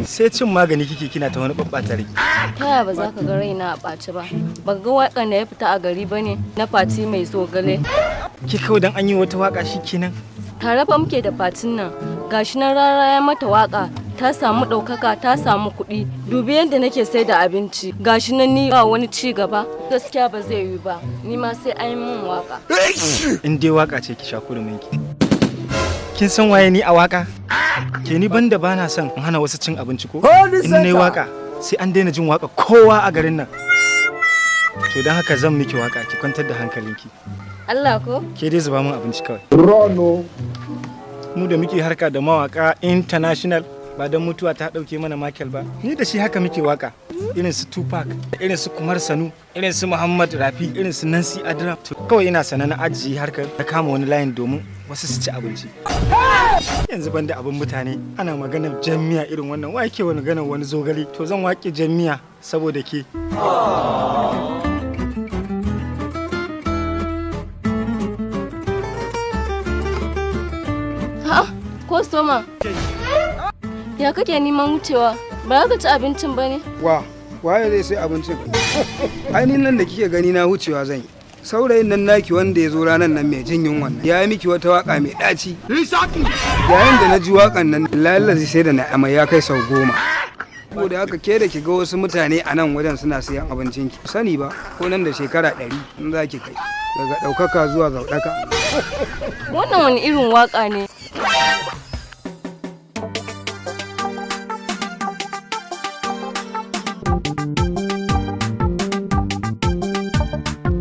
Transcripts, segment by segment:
Sai cin magani kike, kina ta wani babbata rai. Ta yaya ba za ka ga raina a ɓaci ba? Ba ga waƙan da ya fita a gari ba ne na Fati mai zogale? Ke kawai dan an yi wata waka shikenan? Tare fa muke da Fatin nan. Gashi nan Rara ya mata waka, ta samu ɗaukaka, ta samu kuɗi. Dubi yadda nake sai da abinci. Gashi nan ni ba wani ci gaba. Gaskiya ba zai yi ba. Ni ma sai an yi min waka. In dai waka ce, ki sha kurumin ki. Kin san waye ni a waka? Ke ni banda bana son in hana wasu cin abinci ko? In nayi waka, sai an daina jin waka kowa a garin nan. To don haka zan miki waka, ki kwantar da hankalinki. Allah ko? Ke dai zuba min abinci kawai. Mu da muke harka da mawaka international, ba don mutuwa ta dauke mana Michael ba. Ni da shi haka muke waka. Irin su Tupac, irin su Kumar Sanu, irin su Muhammad Rafi, irin su Nancy Adra. To kawai ina sana na ajiye harkar, na kama wani layin domin wasu su ci abinci. Yanzu banda abin mutane, ana maganar jami'a irin wannan, wa yake wani ganin wani zogale? To zan wake jami'a saboda ke. Ha? Kwastoma. Ya kake neman wucewa? Ba za ka ci abincin ba ne? Wa waye zai sai abincin? Ainihin nan da kike gani na wucewa zan yi. Saurayin nan naki wanda ya zo ranar nan mai jin yunwan nan ya yi miki wata waka mai ɗaci. Yayin da na ji wakan nan, lalazi sai da na amai ya kai sau 10. Saboda haka ke da ki ga wasu mutane a nan wajen suna siyan abincin ki, sani ba ko nan da shekara 100 in za ki kai daga ɗaukaka zuwa zauɗaka. Wannan wani irin waka ne?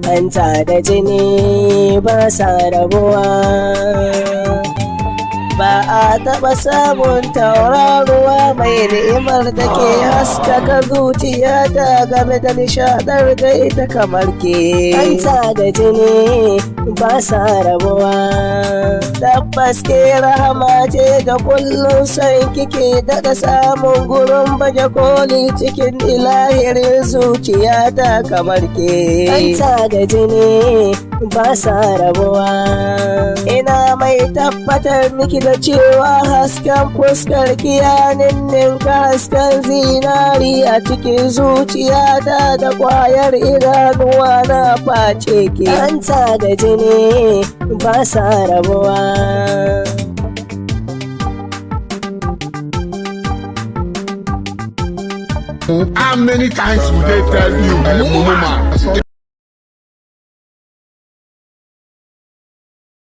Hanta da jini ba sa rabuwa, ba a taɓa samun tauraruwa mai ni'imar da ke haskaka zuciya ta game da nishaɗar da ita kamar ke. Hanta da jini ba sa rabuwa. Tabbas ke rahama ce da kullum son kike daɗa samun gurin baje koli cikin ilahirin zuciya ta kamar ke. Hanta da jini ba sa rabuwa. Ina mai tabbatar miki da cewa hasken fuskar ki ya ninninka hasken zinari a cikin zuciyata da kwayar idanuwa na face ke. Hanta da jini ba sa rabuwa. How many times will they tell you, mumu man?